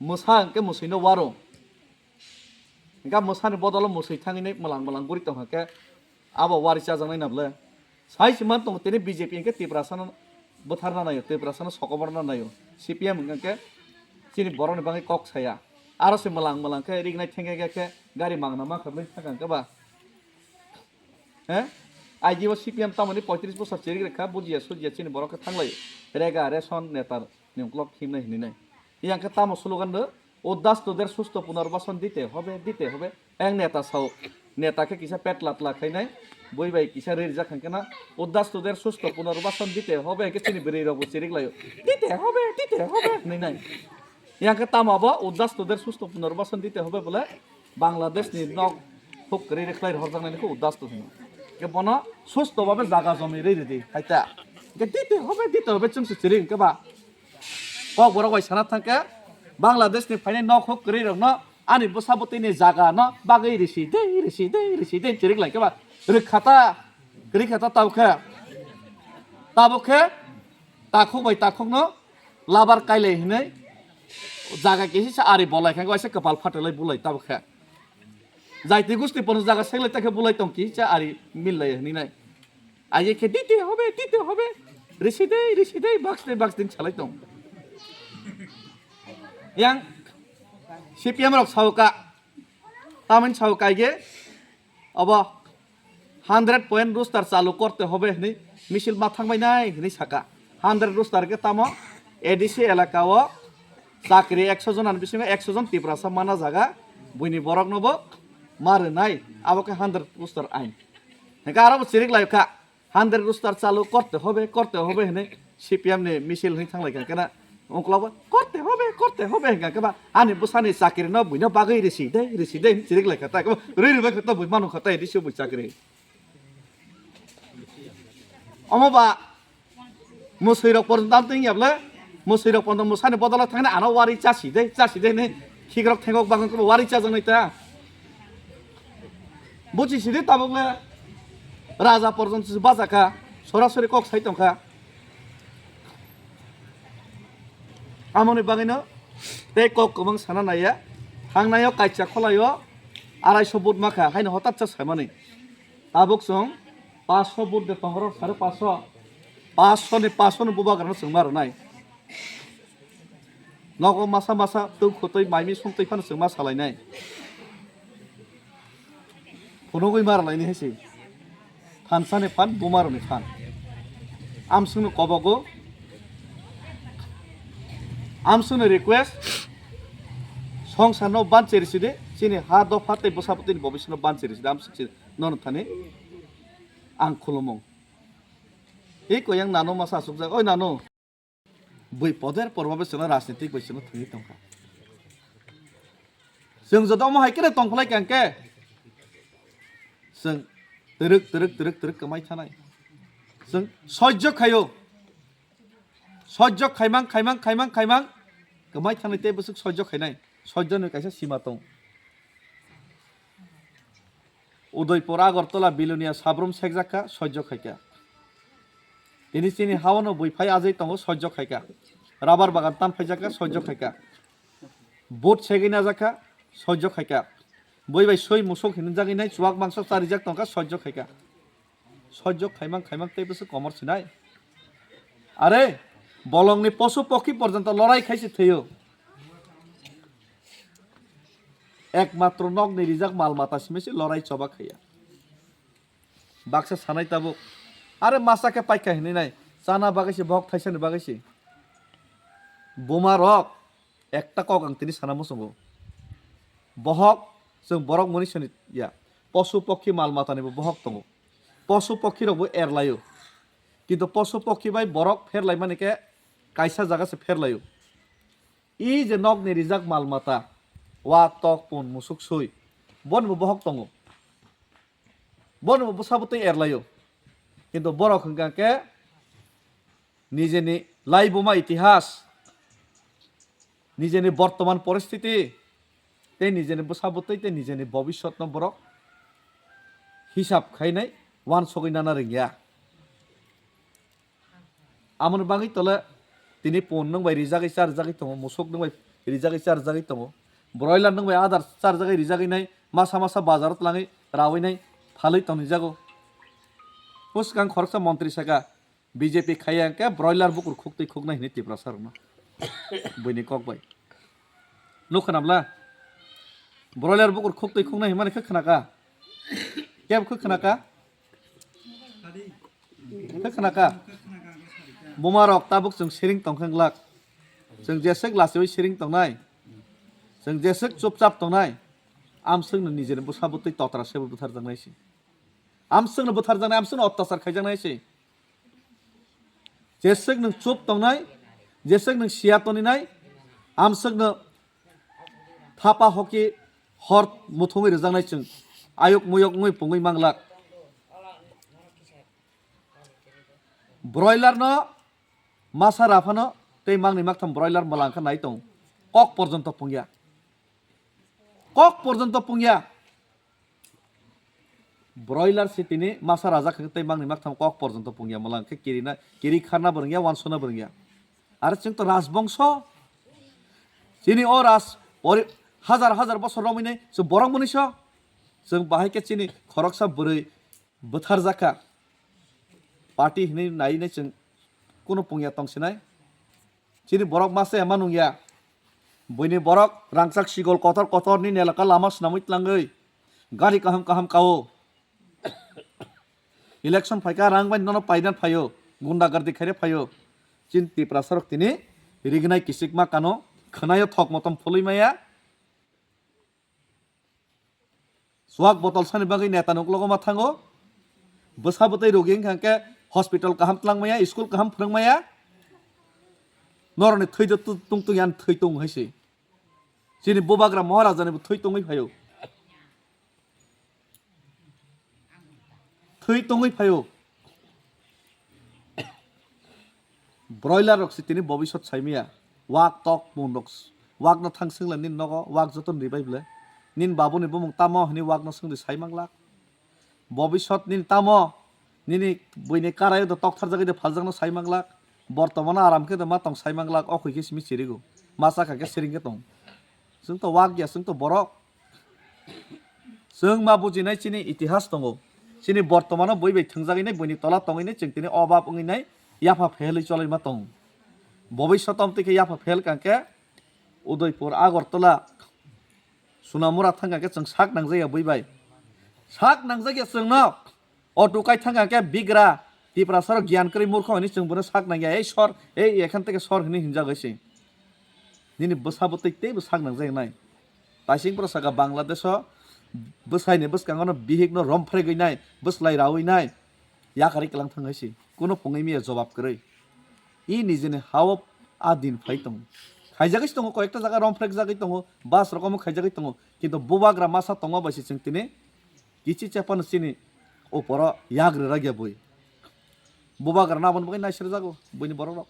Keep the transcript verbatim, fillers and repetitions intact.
Mwsa hwnkhe mwswino waro. Hwnkhe mwsani bodolo mwswi thangwi mwlang mwlang guri tongkha khe abo wari chajaknai na bwle? Sai se man tongo tini B J P hwnkhe Tiprasano bwtharna naio, Tiprasano sokomorna naio. C P M hwnkhe chini borokni bagwi kok saya. Aro se mwlang mwlang khe rignai thengya khe gari mangna mankha bwle thangkha hwnkhe ba? He? Aji o C P M tamoni poitris bosor chirik rikha, bujiya sujiya chini borok khe thanglai. Rega, ration, netar ni uklok himnai hinwi nai. Yang khe tamo slogan do, "Uddas toder susto punarbasan dite hobe, dite hobe." Yang neta sao, neta khe kisa pet latla khainai, bui bai kisa rirjak hwnkhe na, "Uddas toder susto punarbasan dite hobe," hwnkhe chini bwrwi rok bo chirik laio. "Dite hobe, dite hobe," hinwi nai. Yang khe tamo abo uddas toder susto punarbasan dite hobe bole Bangladesh ni nok huk kwrwi rwkhlai rohorjaknai khe uddas to hino. Khe bono susto babe jaga jomi rwi rwdi haita. Khe dite hobe, dite hobe chwng se chiri hwnkhe ba. Kok borok bai sana thangkhe Bangladesh ni phainai nok huk kwrwi rokno ani bwsa bwtwi ni jaga no bagwi risi de, risi de, risi de chiri lai khe ba. Rwkha ta, kwrwi kha ta tabuk khe. Tabuk khe takhuk bai takhukno labar kailai hinwi jaga kisi se ari bolai kha, waisa kwpal phatrwlai bulai tabuk khe. Jaiti gusti pono jaga seglai ta khe bulai tong kisa ari millai hinwi nai. Aye khe dite hobe, dite hobe. Risi dei, risi dei, box dei, box din salai tong. Yang C P M rok sao ka, tamoni sao ka ge, abo hundred point roster chalu korte hobe hinwi misil ma thangbai nai hinwi saka. Hundred roster khe tamo A D C elaka o chakri ekso jon ani bisingo ekso jon Tiprasa mana jaga, buini borok no bo ma rwnai, abo khe hundred roster ain. Hingke aro bo chirik lai kha, hundred roster chalu korte hobe, korte hobe hinwi C P M ni misil hinwi thanglai kha kena. Ungkla bo korte hobe, korte hobe hingka khe ba ani bwsani chakri no buino bagwi risi dei, risi dei hinwi chirik lai kha ta. Rwi rwi bai kha ta bui manu kha ta A D C o bui chakri. Omo ba mwswi rok porjonto amtwing ya bwle, mwswi rok porjonto mwsani bodol o thangna ano wari chasi dei, chasi dei hinwi khikrok thengok bagwi wari chajaknai ta. Buchi sidi tabuk le raja porjonto se bajak kha, sorasori kok sai tong kha. Amoni bagwino tei kok kwbang sana naiya, thangnaio kaisa kholaio arai so vote ma kha, haino hotat cha saimani. Tabuk chwng paanch so vote de tongro, sare paanch so, paanch so ni, paanch so ni bubagrano chwng ma rwnai. Nogo masa masa twi khutwi mai mi sumtwi phano chwng ma salainai. Phunugwi ma rwlaini hai se. Thansa ni phan, buma rok ni phan. Amswng no kobogo. Amswng no request. Songsar no ban cheri sidi. Chini ha dopha tei bwsa bwtwi ni bobiswk no ban cheri sidi. Amswng si nono thani. Ang khulumung. Iko yang nano masa asukjak. Oi nano. Bui poder porba bai chwngno rajnitik bai chwngno thwngwi tongkha. Chwng joto omo hai khe tongphlai kha hwnkhe chwng twrwk, twrwk, twrwk, twrwk kwmai thanai. Chwng sojjo khaio. Sojjo khaimang, khaimang, khaimang, khaimang kwmai thanai tei bwswk sojjo khainai. Sojjoni kaisa sima tong. Udaipur, Agartala, Bilonia sabrum sekjak kha, sojjo khai kha. Tini chini hawano bui phai ajai tongo, sojjo khai kha. Rabar bagan tan phaijak kha, sojjo khai kha. Vote segwi najak kha, sojjo khai kha. Bui bai soi musuk hinwi jagwi nai, chuwak mangso charijak tong kha, sojjo khai kha. Sojjo khaimang khaimang tei bwswk komor sinai. Are, bolongni posu pokhi porjonto lorai khai se thwio. Ekmatro nokni rijak mal mata simi se lorai choba khaiya. Baksa sanai tabuk. Are masa khe paikha hinwi nai. Chana bagwi se, bohok thaisani bagwi se. Buma rok, ekta kok ang tini sana muchungo. Bohok, chwng borok mani sani ya. Posu pokhi mal matani bo bohok tongo. Posu pokhi rok bo erlaio. Kintu posu pokhi bai borok pherlaimani khe kaisa jaga se pherlaio. I je nokni rijak mal mata, wa, tok, pun, musuk, sui, boni bo bohok tongo. Boni bo bwsa bwtwi erlaio. Kintu borok hwnkha khe nijeni laibuma itihas, nijeni bortoman poristiti, tei nijeni bwsa bwtwi tei nijeni bobiswtno borok hisab khainai uansugwi nana rwngya. Amoni bagwi tole tini pun nwng bai rijagwi charjagwi tongo, musuk nwng bai rijagwi charjagwi tongo. Broiler nwng bai adar charjagwi rijagwi nai masa masa bazaro twlangwi rawi nai phalwi tongjago. Bwskang khoroksa montri saka B J P khaiya hwnkhe broiler bukur khuktwi khuknai hinwi Tiprasa rokno. Buini kok bai. Nuk khwnabla? Broiler bukur khuktwi khuknai hinmani khe khwnaka? Kebo khe khwnaka? Khe khwnaka? Buma rok tabuk chwng siring tongkha glak. Chwng jeswk lachiwi siring tongnai. Chwng jeswk chupchap tongnai. Amswkno nijeni bwsa bwtwi totra sebo butharjaknai se. Amswkno butharjaknai, amswkno ottachar khaijaknai se. Jeswk nwng chup tongnai, jeswk nwng siya toninai, amswkno thapa hoki hor muthungwi rwjaknai chwng. Ayuk muyuk wngwi pungwi manglak. Broiler no masa raphano tei mangni maktham broiler mwlang khe nai tong. Kok porjonto pungya. Kok porjonto pungya. Broiler se tini masa rajak khe tei mangni maktham kok porjonto pungya mwlang khe kiri na, kiri kharna bo rwngya, wansona bo rwngya. Aro chwng to rajbongso. Chini o raj pori-, hazar hazar bosor romwi nai chwng borok mwnwi so. Chwng bahai khe chini khoroksa bwrwi bwtharjakha. Party hinwi nai nai chwng kunu pungya tongsinai. Chini borok masa ema nungya. Buini borok rangchak sigol kotor kotor ni nelaka lama swnamwi tlangwi. Gari kaham kaham kao. Election phaikha rang bai nono paidan phaio. Gunda gardi khaire phaio. Chini Tiprasa rok tini rignai kisikma kano khwnaio thok motom phulwi maya. Swak botol sani bagwi neta nuk logo ma thango. Bwsa bwtwi rogi wngkha hwnkhe hospital kaham twlang maya, school kaham phwrwng maya. Noroni thwi do tu-, tung tung yan thwi tung hai se. Chini bubagra Maharajani bo thwi tongwi phaio. Thwi tongwi phaio. Broiler rok se tini bobisot saimaya. Wak tok mun rok s-, wak no thang singla nin nogo, wak joto ni bai ble. Nin babuni bumung tamo hini wak no singdi sai manglak. Bobisot nin tamo, nini buini karai do tok tharjagwi de phaljak no sai manglak. Bortomano aram khe de ma tong sai manglak, o khui khe simi chirigo. Ma chakha khe siring khe tong. Chwng to wak ya, chwng to borok. Chwng ma bujinai chini itihas tongo. Chini bortomano bui bai thwngjagwi nai, buini tola tongwi nai, chwng tini obab wngwi nai, yapha phelwi cholwi ma tongo. Bobiswt om twi khe yapha phel kang khe Udaipur, Agartala, Sunamura thang kang khe chwng sak nangjaya bui bai. Sak nangjak ya chwngno. Auto kai thang khe bigra, Tiprasa rok giyan kwrwi murkho hinwi chwng bono sak nangya, "Ei sor, ei ekhan theke sor," hinwi hinjagwi se. Nini bwsa bwtwi teibo sak nangjak nai. Taising bwrwi saka Bangladesh o bwsai ni bwskango no bihik no rom phregwi nai, bwslai rawi nai, yakarwi kwlang thang hai se. Kuno pungwi miya jobab kwrwi. I nijini ha o a din phai tongo. Khaijagwi se tongo, koyekta jaga rom phregjagwi tongo, bus rok omo khaijagwi tongo. Kintu bubagra masa tongma bai se chwng tini kichi chepano chini uporo yak rwrak ya bui. Bubagra no aboni bagwi naisirjago buini borok rok.